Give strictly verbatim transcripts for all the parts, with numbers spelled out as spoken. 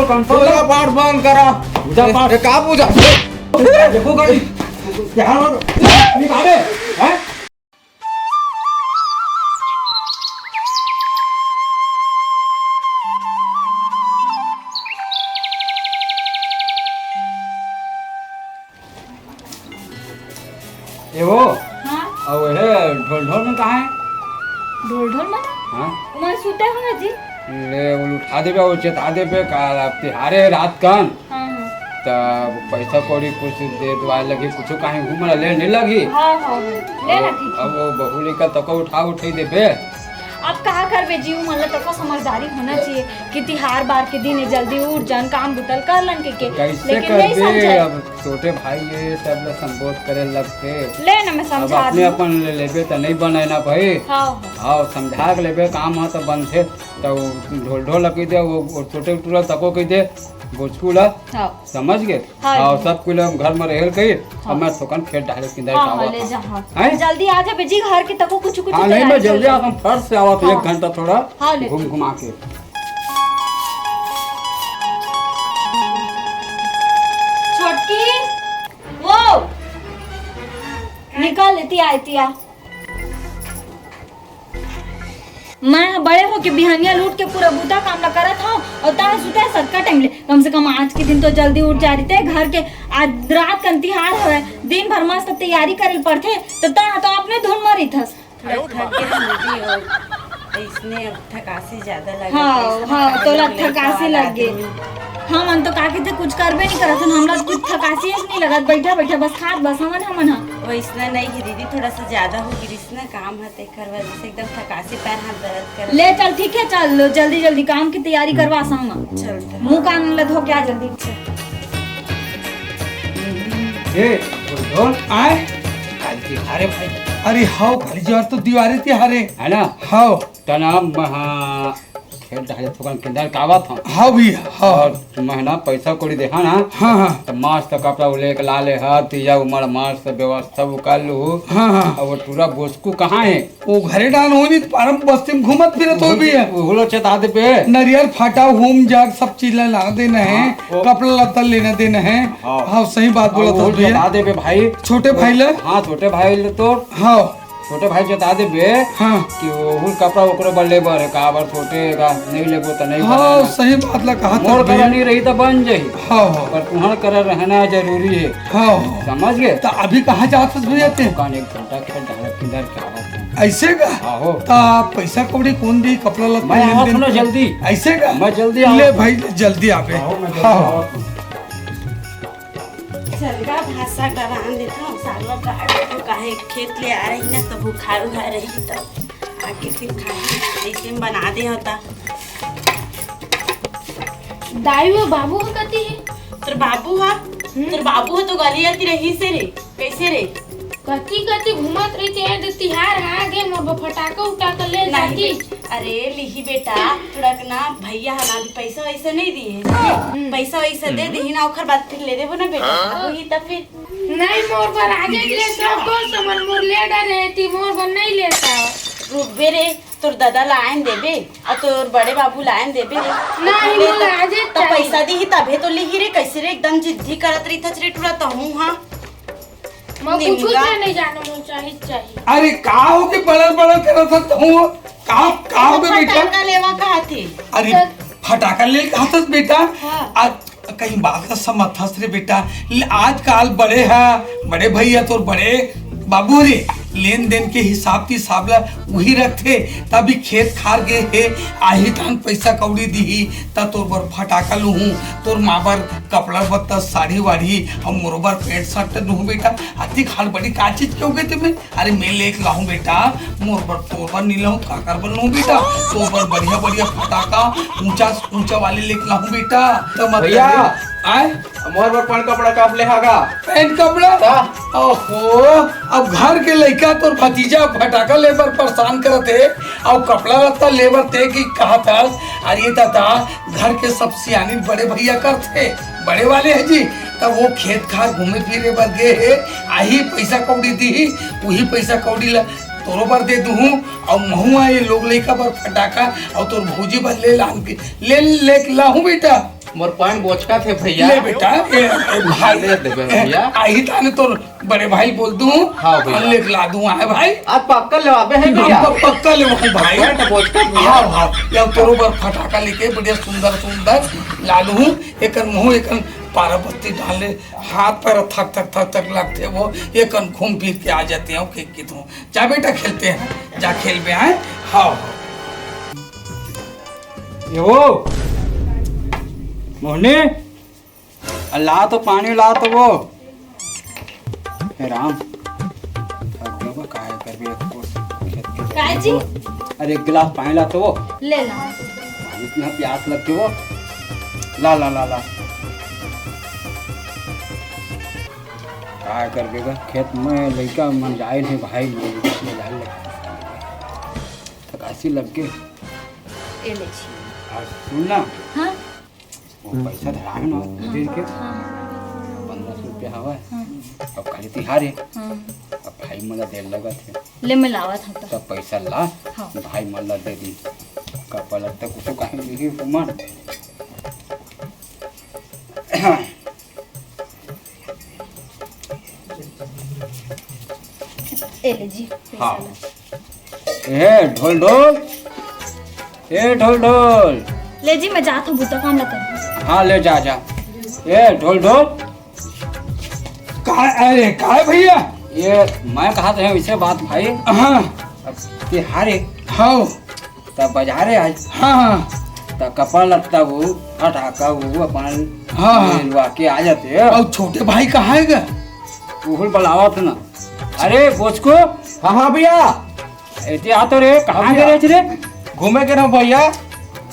पूजा पाठ बंद करा। पूजा पाठ। ए, का पूजा? देखो गाड़ी। क्या हो? निकाले, हैं? ए वो, हाँ? अउ हे ढोल ढोल मन कहाँ हे? ढोल ढोल मन? हाँ? ओमन सुते होंगे जी। ले, ओला उठा देबे, ओला चेता देबे, काल अब तिहारे हे रात कन। हाँ, हाँ। त पैसा कौड़ी कुछ दे दुआए लगही, कुछु काहीं घूम ले नइ लगही। हाँ, हाँ, हाँ। ले ना, ठीक हे। अब वो बहू लइका तको उठा उठई देबे। अब का करबे जी, ओमन ला तको समझदारी होना चाहिए कि तिहार बार के दिन हे, जल्दी उठ जान, काम बुता ल कर लन के, के। कइसे लेकिन नइ करबे समझय। अब? छोटे भाई हे, सब ला संबोध करे लगथे। ले ना, मैं अब समझा अपने दूँ। अपन ले लेबे त नइ बनय ना भाई। हाँ, हाँ। हाँ, समझा के लेबे, काम ह त बनथे। त वो ढोल ढोल ल कहि दे, वो, वो छोटे टूरा तको कहि दे, बोचकू ला। हाँ। समझ गे? हाँ हाँ, जी। सब कोई ला घर म रहेल कही, हाँ। अब मैं थोकन खेत डाले किंदर हाँ, हाँ, ले जा, हाँ। हैं? जल्दी आ जाबे जी, घर के तको कुछ, कुछ हाँ, नहीं, तैयारी मैं जल्दी चल रही। आता हूँ, फट से आवा तो हाँ। एक घंटा थोड़ा हाँ, ले। घूम घुमा के। छोटकी, वो निकल लेती आती आ। मैं ह बड़े होके बिहनिया ल उठ के पूरा बूता काम ला करत हव, अउ तैं सुते सतका टाइम ले। कम से कम आज के दिन तो जल्दी उठ जा रहिते घर के। आज रात कन तिहार हवय, दिन भर मस्त तैयारी करे ल पड़थे, त तैं ह तो अपने धुन म रहिथस। थोड़ा थक गे हन दीदी, अउ अइसने अब थकासी ज्यादा लगत हे, हाँ, अइसने हाँ, काहे तोला लग लग थकासी पाला लग गे। आदमी। हमन तो का कहिथे, कुछ करबे नइ करत हन, हमला कुछ थकासी नइ लगत, बइठा बइठा बस खात बस हमन, हमन ह। वइसना नइ हे दीदी, थोड़ा सा ज्यादा हो गिस ना काम ह, तेकर वजह से एकदम थकासी, पैर हाथ दर्द करत ले हे। चल, ठीक हे, चल, जल्दी जल्दी काम के तैयारी करवा संग म। चल त। मुंह कान ला धो के आ जल्दी। ए, बोल, बोल। आय? काल तिहार हे भाई। अरे हव, काली जी, आज तो दिवाली तिहार हे। हे ना? हव। त ना, महा खेत डाले थोकन किंदर कावत हव। हव भैया, हव। अउ महीना पैसा कौड़ी देहा ना। हाँ, हाँ। त मस्त कपड़ा उ लेके ला ले ह, तीजा उमड़ मस्त व्यवस्था उ कर लू। हाँ, हाँ। अउ वो टूरा बोचकू कहाँ हे? वो घरे डाल होनी, पारम बस्ती म घूमत फिरत हो भी हे। उहुलो चेता देबे। नरियर फाटा, हूम जाग, सब चीज ला लाना देना हे। हाँ, वो कपड़ा लत्ता लेना देना हे। हाँ। हाँ, सही बात बोलत हस भैया। चेता देबे भाई। छोटे भाई ला? हाँ, छोटे भाई ला तो। हाँ। छोटे भाई चेता देबे। हाँ। कि वो हुल कपड़ा ओकरे बर ले बर हे, काबर छोटे का नइ लेबो त नइ हाँ, बनय ना। सही बात ला कहत हस भैया। मोर करा नइ रही त बन जाही। हाँ, हाँ। पर तुहर करा रहना जरूरी हे। हाँ, हाँ। समझ गे? त अभी कहाँ जात हस भैया तें? दुकान एक घंटा के डालत किंदर के आवत हूँ। अइसे का? आहो। त पैसा कौड़ी कोन दी, कपड़ा लत्ता मैं लेन आवत देन हूँ ना के? जल्दी। अइसे का? मैं जल्दी आवत ले हूँ। भाई, जल्दी आबे। आहो, मैं जल्दी हाँ। आवत हूँ। चल गा, भात साग ला रांध देथव, साग ला काट देथव, काहे खेत ले आ रही ना, त भुखाय उखाय रही, त आके फिर खाही। अइसे में बना दे होता। दाई, वो बाबू ह कति हे? तोर बाबू ह? हम्म। तोर बाबू ह तो गली आती रहिसे रे। कइसे रे? कति कति घूमत रहिथे, ए दे तिहार ह आगे, मोर बर फटाका उटाका ले नहीं जाती। बे-, अरे लिही बेटा, थोड़ा के ना भैया ह ना अभी पैसा वैसा नइ दिए हे। हम्म। पैसा वैसा दे देही ना, ओखर बाद फिर ले देबो ना बेटा। हाँ। वही त फिर। नहीं, मोर बर आगे ले सब दोस्त मन मोर ले डरे हे, ती मोर बर नइ लेता। रुकबे रे, तोर ददा ला आयन देबे, अउ तोर बड़े बाबू ला आयन देबे रे। नहीं, ले मोर त, आजे त चाहिए। पैसा दिही तभे तो लिही रे, कइसे रे एकदम जिद्दी करत रहिथस रे टूरा तहूँ हा। मैं कुछ निमगा। नहीं जानव, मोर चाहिए, चाहिए। अरे का हो के बड़र बड़र करत हस तहूँ? का, का हो के बेटा? फटाका लेवा कहत हे। अरे त- फटाका ले कहत हस बेटा? हाँ। आ कहीं बात ला समझथस रे बेटा, ले, आजकाल बड़े ह, बड़े भैया तोर बड़े बाबू रे, लेन देन के हिसाब तिसाब ला उही रखथे। तभी खेत खार गे हे, आही तान पैसा कौड़ी दिही, त तोर बर फटाका लुहूँ, तोर माँ बर कपड़ा बत्ता, साड़ी वाड़ी, अउ मोर बर पैंट शर्ट लुहूँ बेटा। अतिक हड़बड़ी का चीज के होगे तेमे? अरे मैं लेके लाहूँ बेटा, मोर बर तोर बर नी लाहूँ, काकर बर लाहूँ बेटा? तोर बर बढ़िया बढ़िया फटाका, ऊंचा ऊंचा वाले लेके लाहूँ बेटा। त मत भैया, कर। आय? मोर बर पैंट कपड़ा कब ले हागा? पैंट कपड़ा? का? ओहो, अब घर के लइका तोर भतीजा फटाका ले बर परेशान करत हे, अउ कपड़ा लत्ता ले बर तें कहि कहत हस। अरे दादा, घर के सब सियानी बड़े भैया करथे, बड़े वाले हे जी। त वो खेत खार घूमे फिरे बर गे हे, आही पैसा कौड़ी दिही, उही पैसा कौड़ी ला तोरो बर दे दुहूँ, अउ महूँ आ ये लोग लइका बर फटाका, अउ तोर भौजी बर ले लान के, ले, ले लाहूँ बेटा। मोर पैंट बोचका थे भैया। ले बेटा, ए, ए, भाई, ले दे बे ए, भैया। आही ताने तोर बड़े भाई बोल दूं, हाँ भैया। अउ लेके ला दूं, आए भाई। आज पक्का लेवाबे है भैया। अब पक्का लेवाहूं भाई। पैंट बोचका भैया। हाँ, हाँ, या तोरो बर फटाका लेके बढ़िया सुंदर सुंदर ला लूं। एकर मुंह, एकर पारा बत्ती डाले, हाथ पैर थक थक थक थक लगथे वो, एकर घूम फिर के आ जाते हैं, ओके, कितनो। जा बेटा, खेलते हैं, जा खेलबे, हैं? हाँ, हाँ। ये वो, मोहनी, आ ला तो पानी ला तो वो। हे राम, थक गए वो, काहे करबे, एक कोस खेत के काय जी? अरे, एक गिलास पानी ला तो वो। ले ला। पानी इतना प्यास लगथे वो। ला, ला, ला, ला। काय करबे गा, खेत में लइका मन जाए नहीं, भाई मन जाए लग, थकासी लग के। ए ले छी। आज सुन ना। हाँ। वो पैसा धरा है ना, हाँ, दिन के हाँ। पन्द्रह सौ रुपया हवा है। हाँ। अब काली तिहार है। हाँ। अब भाई मोला देर लगत है। ले, मैं लावत हूँ तो। तब पैसा ला, हाँ। भाई मन ला दे दी। कपड़ा लगता कुछ कहीं नहीं है, मन। ए ले जी, पैसा हाँ। ला। ए ढोल ढोल, ए ढोल ढोल। ले जी, मैं जात हूँ, बुता काम ला कर। हाँ, ले जा, जा। ए ढोल ढोल। का, अरे, का है भैया? ये मैं कहा तो है वैसे बात भाई। हाँ। अब तिहार है। हाँ। त बाजारे आज। हाँ, हाँ। त कपड़ा लत्ता वो, फटाका वो, अपन हाँ, हाँ। ले लुआ के आ जाते हैं। अउ छोटे भाई कहाँ है गा? उहुल बुलावत ना। अरे, बोचको। हाँ, हाँ, भैया। एती आ तो रे, कहाँ हाँ, गे भैया। रहे रे? घूमे के ना भैया।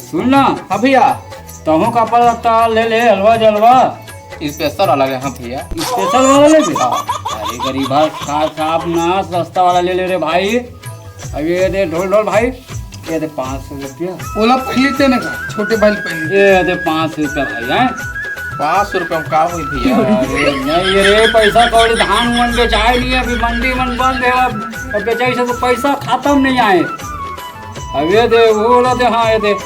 सुन ना। हाँ, भैया। तहूँ कपड़ा लत्ता ले ले, हलवा जलवा। स्पेशल वाला ले, हाँ भैया। स्पेशल वाला ले ले? हाँ। अरे गरीबा, खा साफ ना, सस्ता वाला ले ले रे भाई। अब ये दे ढोल ढोल भाई, ये दे पाँच सौ रुपया। ओला पहले देने का, छोटे भाई पहले। ये दे पाँच सौ रुपया भाई, हैं? पाँच सौ रुपया में का होई भैया? अरे नहीं रे, पैसा कौड़ी धान उन बेचाए नहीं है, अभी मंडी मन बंद है, अब, अब बेचाई से तो पैसा खत्म नहीं आए। अब ये दे, वो वाला दे, हाँ, ये दे,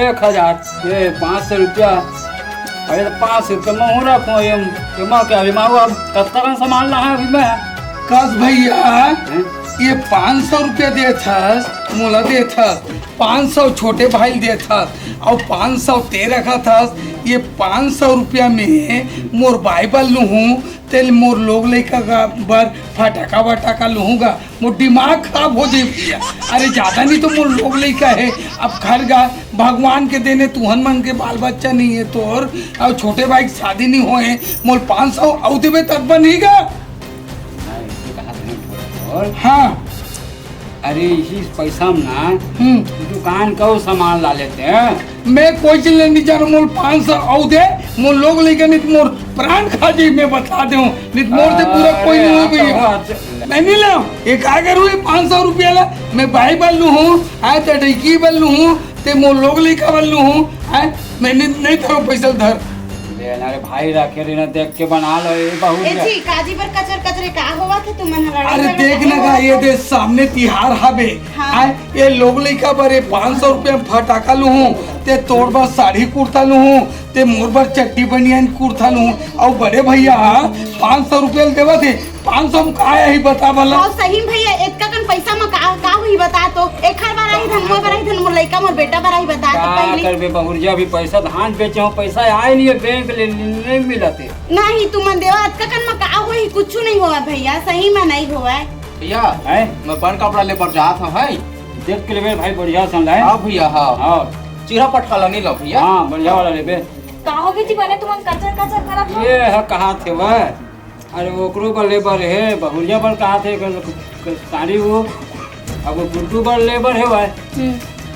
एक हजार, ये पाँच सौ रुपया, अब ये तो पाँच सौ रुपया मैं हूँ रखूँ, ये, ये मैं क्या, अभी मैं अब कत्ता का सामान ला है अभी मैं। कस भैया, हैं? ये पाँच सौ रुपया देथस, मोला देथस, पाँच सौ छोटे भाई देथस, अउ पाँच सौ ते रखत हस, ये पाँच सौ रुपया में मोर बाई बर लूहूँ, तेल मोर लोग लइका का बर फटाका वटाका लूहूँ गा, मोर दिमाग खराब हो जाई भैया। अरे ज्यादा नहीं तो मोर लोग लइका है, अब घर गा भगवान के देने तुहन मन के बाल बच्चा नहीं है तोर, अउ छोटे भाई के शादी नहीं होए, मोर पाँच सौ अउ देबे तब बनी गा। हाँ, ऐसे कहा तुमने बोला। और हाँ। अरे इही पैसा में ना हम्म। दुकान का वो सामान ला लेते हैं। मैं कोई चीज लेने नहीं जा रहा, मोर पाँच सौ अउ दे, मोर लोग लइका नहीं तो मोर प्राण खा जाई, मैं बता दे हूँ, नहीं तो मोर से पूरा कोई नहीं हो अरे, भैया। अच्छा, अच्छा। मैं नहीं लाऊं, ये का करूँ ये पाँच सौ रुपया ला, मैं बाई बर लूहूँ, आए तो डैकी बर लूहूँ, ते मोर लोग लइका बर लूहूँ, आए, मैं नहीं, नहीं धरो पैसा धर। ले ना रे भाई, रखे रे ना, देख के बना लो, ये बहुत ए है। जी, काजी बर कचर कचरे का होवा थे तुमन लड़ाई अरे लड़ाई देख ना का, ये दे सामने तिहार हवे। हाँ। आए, ये लोग लइका बर ये पाँच सौ रुपया में फटाका लूहूँ, ते तोर बर साड़ी कुर्ता लूहूँ, ते मोर बर चड्डी बनियान कुर्ता लूहूँ, अउ बड़े भैया पाँच सौ रुपया देवा थे, पाँच सौ में का आही बता भला? हाँ, सही में भैया, एतका कन पैसा में का, का होही बता तो? एखर बर आही धन, मोर बर आही धन, मोर लइका, मोर बेटा बर आही बता तो का पहली। करबे बहुरिया, अभी पैसा धान बेचे हो, पैसा आए नहीं है बैंक ले, नहीं मिलत हे। नहीं, तुमन देवा, एतका कन में का होही, कुछ नहीं होवा भैया, सही में नहीं होवा। भैया, हैं? मैं बन कपड़ा ले बर जात हूँ, हैं? देख के लेबे भाई, बढ़िया सन लाए। हाँ भैया, हाँ। हाँ। चीरा पटका ला नहीं लो भैया। हाँ, बढ़िया वाला लेबे। का हो गई जी, बने तुमन कचर कचर करत हो? ये है कहा थे वह? अरे ओकरो बर लेबर हे, बहुरिया बर कहा थे, क-, क-, साड़ी वो, अब वो गुड्डू बर लेबर हे भाई। हम्म।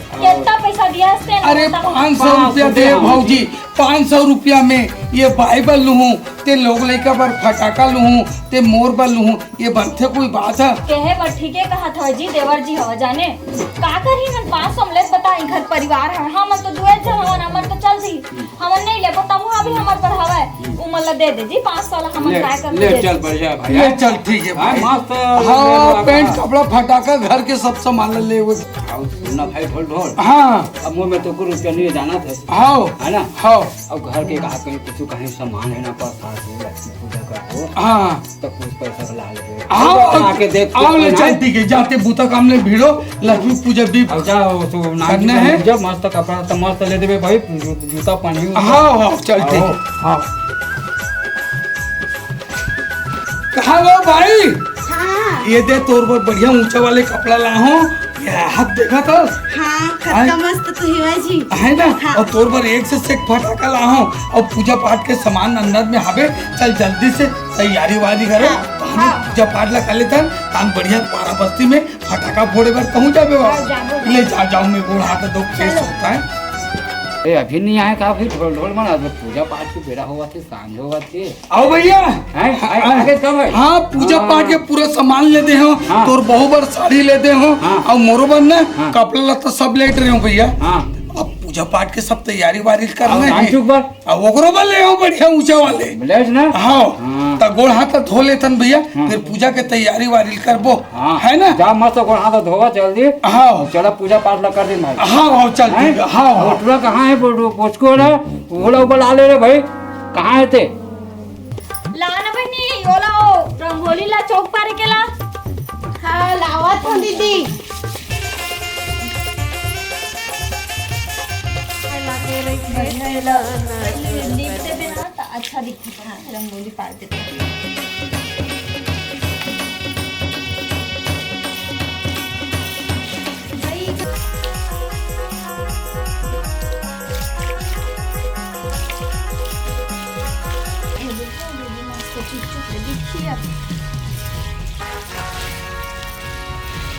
अब कितना पैसा दिया इसने? अरे पाँच सौ रुपया दे भौजी, पाँच सौ रुपया में ये बाई बर लूहूँ, ते लोग लइका बर फटाका लूहूँ, ते मोर बर लूहूँ, ये बनथे कोई बात है? कहे बर ठीके कहा था जी, देवर जी हवा जाने। का करही मन पाँच सौ में लेत बताई, घर परिवार है, हमन तो दुए झन हवन, हमन तो चल दी। हमन नहीं लेबो, तमुहा भी हमर पर हवय। हम्म। उमन ला दे दे जी, पाँच सौ ला हमन ले, काय कर ले दे चल, दे। बढ़िया भाई। ले चल, ठीक है हाँ, भाई। मस्त हाँ, ले लो पैंट, आपका। कपड़ा, फटाका, घर के सब सामान ले ले वो। हाँ, सुनना भाई, ढोल, ढोल। हाँ। अब मुँह में तो कुछ रुपया नहीं जाना था। हाँ। है ना? हाँ। अउ घर के का कहीं कुछ कहीं सामान हे ना, प्रसाद हो, लक्ष्मी पूजा करबो। हाँ। त कुछ पैसा ला लेबे। हाँ, बना के देख, आओ ले, बना। चल, ठीक हे, जाते बूता काम ले भिड़ो, लक्ष्मी पूजा भी अब जा, वो तो नाम करना हे। जब मस्त कपड़ा त मस्त ले देबे भाई, जू-, जूता पहनी। हाँ, हाँ, चल, ठीक हे। हाँ। कहाँ हो भाई? हाँ। ये दे, तोर बर बढ़िया ऊंचा वाले कपड़ा ला हो। ये हाथ देखा था? हाँ, कतका आय। मस्त तो हिवा जी। है ना? हाँ। अउ तोर बर एक से एक फटाका ला हो। अउ पूजा पाठ के सामान अंदर में हावे। चल जल्दी से तैयारी वारी करो। हाँ, तो हम हाँ। पूजा पाठ ला कर लेथन। तान बढ़िया पारा बस्ती में फटाका फोड़े बर कहूँ जाबे बाबा। हाँ, जाबो, ले जाबो। जा, जाओ, मैं गोड़ हाथ धो के चलो। सोता है। ए, अभी नहीं आए का? अभी ढोल ढोल मन, अभी पूजा पाठ के बेरा होवत हे, सांझ होवत हे। आओ भैया। हैं? हैं? आ, आगे कब है? हाँ, पूजा हाँ। पाठ के पूरा सामान ले दे हो, हाँ। तोर बहू बर साड़ी ले दे हो, हाँ। अउ मोरो बर ना हाँ। कपड़ा लत्ता सब ले रहे हो भैया। हाँ। अब पूजा पाठ के सब तैयारी वारी करना अब हे। नानचुक बर। अब ओकरो बर ले हो बढ़िया ऊंचा वाले। ले ना? हाँ। हाँ। त गोड़ हाथ धो लेथन भैया, हाँ। फिर पूजा के तैयारी वारी करबो। हाँ। है ना? जा मस्त गोड़ हाथ धोवा जल्दी। हाँ। चला पूजा पाठ ला कर दे भाई। हाँ, हाँ, चल हैं? ठीक है। हाँ, हाँ। ओटरा कहाँ है? बो-, बो-, बोचको रे, ओला ऊपर ला ले रे भाई। कहाँ है ते? ला ना बहिनी, ओला ओ रंगोली ला चौक पारे के ला। हाँ, लावत हूँ दीदी। नीचे भी ना, त अच्छा दिखता है, रंगोली पार देते।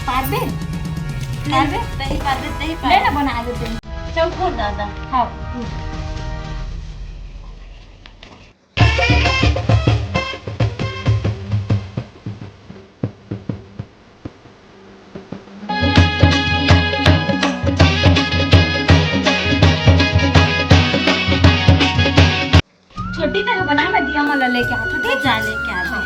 पारबे? पारबे? तही पारबे, तही पारबे। ले ना, बना देते हैं। चल, खोल दादा। हाँ। छोटी तरह बना, मैं दिया मन ला लेके आत हूँ, ठीक? जा लेके आबे। हाँ।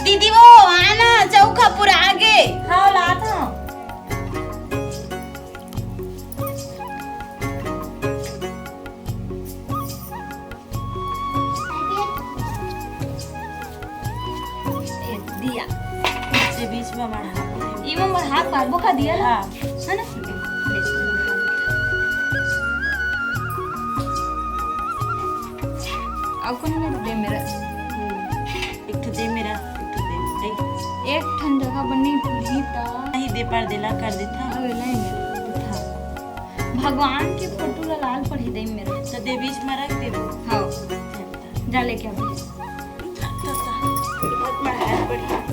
दीदी वो आना, चौका पूरा आगे। हाँ, लात हूँ। ए, दिया। ये बीच में मढ़ा। ये में मढ़ा पारबो का दिया ला? हाँ। है ना? अउ कौन में दे मेरा? एक ठो दे मेरा, एक ठो दे, दे। एक ठन जगह बनी पूरी ता। नहीं दे पर देला कर देता। अबे नहीं मेरा। हाँ। भगवान के फोटो ला लाल पढ़ी दे मेरा। तो दे बीच में रख दे। हाँ। जा लेके आ भैया। तो सा, बहुत बढ़िया, बढ़िया।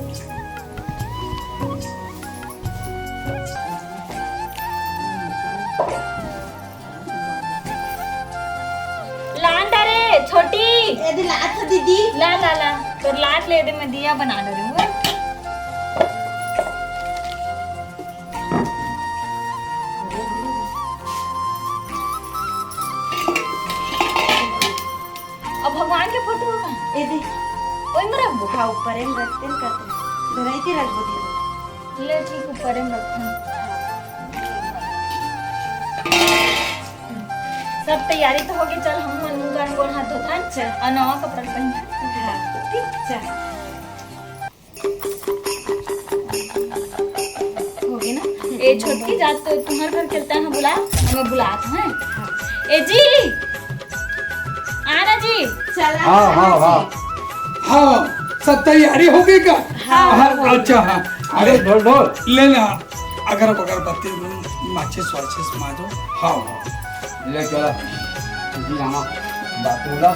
लान डारे, छोटी। ए दे लात दीदी। ला, ला, ला। तोर लात ले दे, मैं दिया बना दे रही हूँ। अब भगवान के फोटो होगा? ए दे। ओई में रखबो? हाँ, ऊपर में रखते हैं, करते हैं। धराई के रखबो दीदी। ले ठीक, ऊपर में रखते हैं। सब तैयारी तो होगी, चल हम मन मुंह कान गोड़ हाथ धोथन, चल। और नवा कपड़ा पहन। हाँ, ठीक, चल। होगे ना? ए छोटकी जात तो तुम्हार घर खेलता है, बुला, हमें बुलात है। ए जी, आना जी। चला, हाँ, हाँ, हाँ। हाँ, सब तैयारी हो गई का? हाँ, हाँ, हो गई। अच्छा, हाँ। अरे, अरे, ढोल, ढोल। ले ना, अगर अगरबत्ती, माचिस वाचिस मारो। हाँ, हाँ। ले चला। जी रामा, बात होला।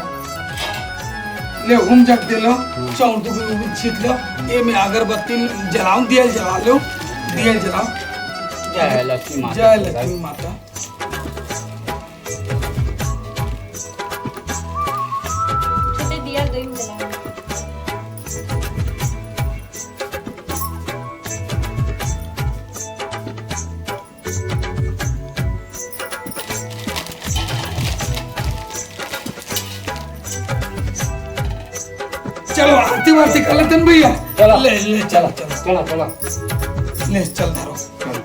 ले हुम जग दे लो, हम्म। चौंदू को छीट लो। ये में अगरबत्ती जलाओ, दिया जला लो, दिया जलाओ। जय लक्ष्मी माता। जय लक्ष्मी माता। छोटे दिया गई जला। चलो, आरती वारती कर लेते हैं भैया। चला। ले, ले, चला, चला। चला, चला। ले, चल धरो।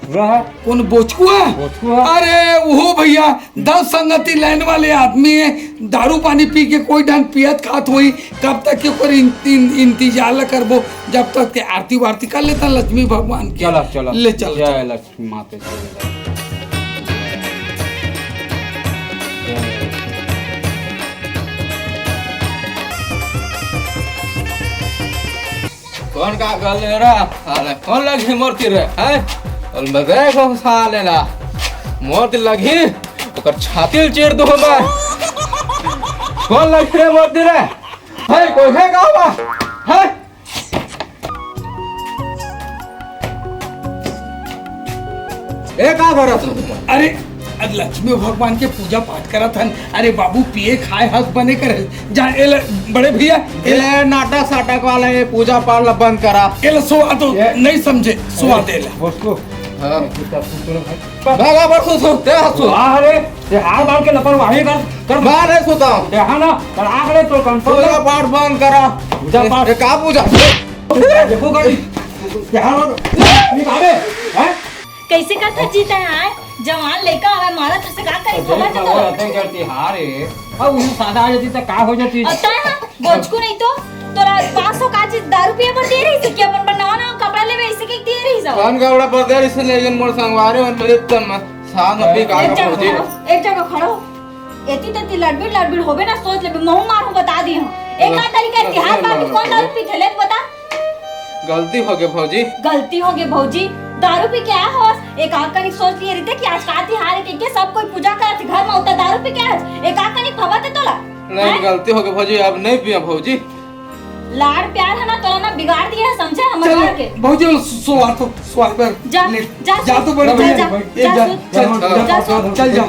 पूरा है? कौन बोचकुआ? बोचकुआ। अरे, वो भैया, दस संगति लाइन वाले आदमी है, दारू पानी पी के कोई ढंग पियत खात होई, कब तक के ओकर इन-, इन-, इंतजार ला करबो, जब तक के आरती वारती कर लेता लक्ष्मी भगवान के। चला, चला। ले चल, जय चल। लक्ष्मी माता की। कौन का गल ले रहा? साले, कौन लगी मोर तीर रे? हैं? और मैं देखो साले ला। मोर तीर लगी, ओकर छाती ल चीर दूं मैं। कौन लगी रे मोर तीर रे? हैं, कोई है गाँव में? हैं? ए, का करत हो? अरे, आज लक्ष्मी भगवान के पूजा पाठ करत हन। अरे बाबू, पिए खाए हक बने करे। जा, ए ले, बड़े भैया, ए ले। ए, नाटक साटक वाला ये पूजा पाठ ला बंद करा। ए ले, सोवा तो ये नहीं समझे, सोवा दे ले। बस को। हाँ। भागा, बस सो, सो, ते हाथ सो। वाह रे, ये हार बार के लापरवाही कर, कर। मैं नहीं सोता हूँ। देखा ना, कर आग रे तो कंट्रोल। पूजा पाठ बंद करा। पूजा पाठ। ये का पूजा? देखो गाड़ी। क्या हो? निकाले, हैं? कैसे कथा जीता है? जवान लइका हवे, मारा था से का करी? खबर तो अरे, तो। अतन करती हार है। अब उन्हें सादा आ जाती तो का हो जाती? अतन बोझकू नहीं तो, तोरा पाँच सौ का चीज दारू पिए बर दे रही से कि अपन बर नवा नवा कपड़ा लेवे इसे के दे रही सब? कौन कपड़ा पर दे रही से? लेकिन मोर संगवारी और मेरे तम साथ में भी का एक जगह होती है? खड़ो, एक जगह खड़ो। एती तेती लड़बिड़ लड़बिड़ होबे ना, सोच लेबे, महू मार हूँ, बता दी हूँ। एक ले, का तरीका ले, तिहार ले, बार ले, कौन ले। दारू पीथे ले, बता। गलती हो गई भौजी। गलती हो गई भौजी, दारू पी के आय होस, एक आग कनी सोच लिए रहते कि आज का तिहार है, कि के सब कोई पूजा करत घर में उतना दारू पी के आज, एक आग कनी खबर ते तोला। नहीं, हैं? गलती हो गई भौजी, अब नहीं पिया भौजी। लाड़ प्यार है ना, तोला ना बिगाड़ दिया है, समझे हमर चल, घर के। भौजी, सो, सो आ तो, सो आ पर जा, ले, जा, जा सो, तो बड़े जा, भैया, जा, ए, जा, जा, सो, चल, जा, जा, जा, सो। चल, जा।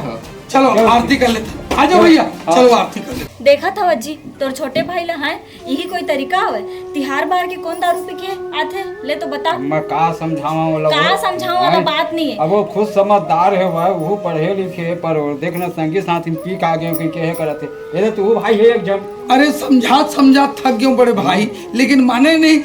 चलो, चलो। आरती कर लेते हैं। आ जाओ भैया, हाँ। चलो आरती कर लेते हैं। देखा था अज्जी, तोर छोटे भाई ला है, यही कोई तरीका हवे? तिहार बार के कौन दारू पी के आथे? ले तो बता। अब मैं का समझावा वो लोग? का समझावा वाला हैं? बात नहीं है। अब वो खुद समझदार है भाई, वो पढ़े लिखे, पर वो देखना संगी साथी में पी के आ गए, कहीं कहे करत है। ये तो तू भाई है एक जन। अरे समझात समझात थक गयो बड़े भाई, लेकिन माने नहीं।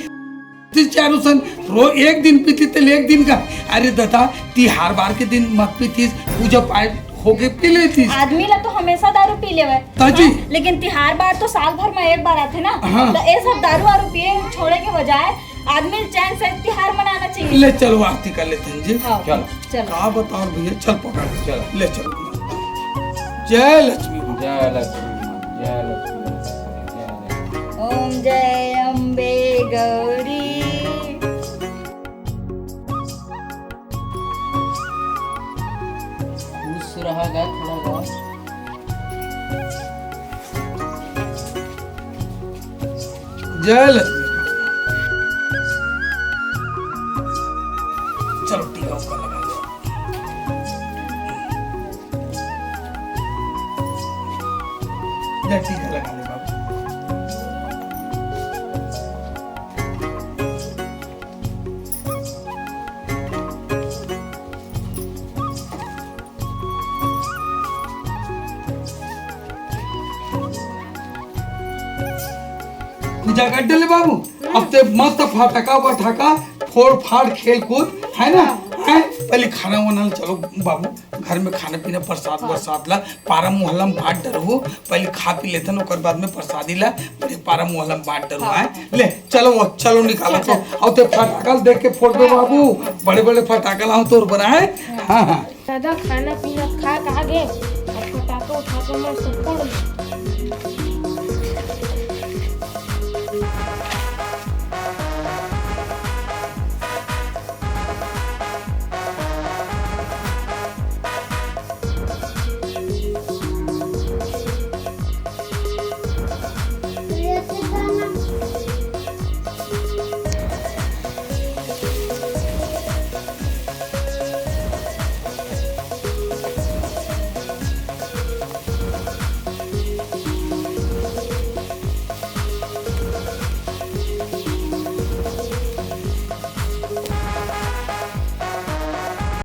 तीस चार उसन रो एक दिन पीती तेल एक दिन का। अरे दादा, तिहार बार के दिन मत पीतीस, पूजा पाठ होके पी लेतीस। आदमी ला तो हमेशा दारू पी लेवे। ताजी। हाँ, लेकिन तिहार बार तो साल भर में एक बार आथे ना। हाँ। तो ये सब दारू वारू पिए छोड़े के बजाय आदमी चैन से तिहार मनाना चाहिए। ले चलो आरती कर लेते हैं जी। हाँ, चलो। चलो। का बताओ भैया, चल पकड़। चलो। ले चलो। जय लक्ष्मी। जय लक्ष्मी। जय लक्ष्मी। जय लक्ष्मी। ओम जय अम्बे गौरी। खुश रहा गा, थोड़ा गा। जय लक्ष्मी। चलो टीका उका लगा लो। जा टीका लगा ले बाबू। पूजा कर डले बाबू। अब ते मस्त फटाका वटाका फोड़ फाड़ खेल कूद, है ना? हैं? पहले खाना वाना ले चलो बाबू, घर में खाना पीना प्रसाद वरसाद ला पारा मोहल्ला में बांट डरहू। पहले खा पी लेथन, ओकर बाद में प्रसादी ला बड़े पारा मोहल्ला में बांट डरहू। हाँ। हैं? ले चलो, वो चलो निकालो चल, तो। चल। अब ते फटाका देख के फोड़ दे हाँ, बाबू, हाँ। बड़े बड़े फटाका लाओ तोर बना है। हाँ, हाँ। दादा खाना पीना खा कहा गए, अब फटाका उठाका मैं सब फोड़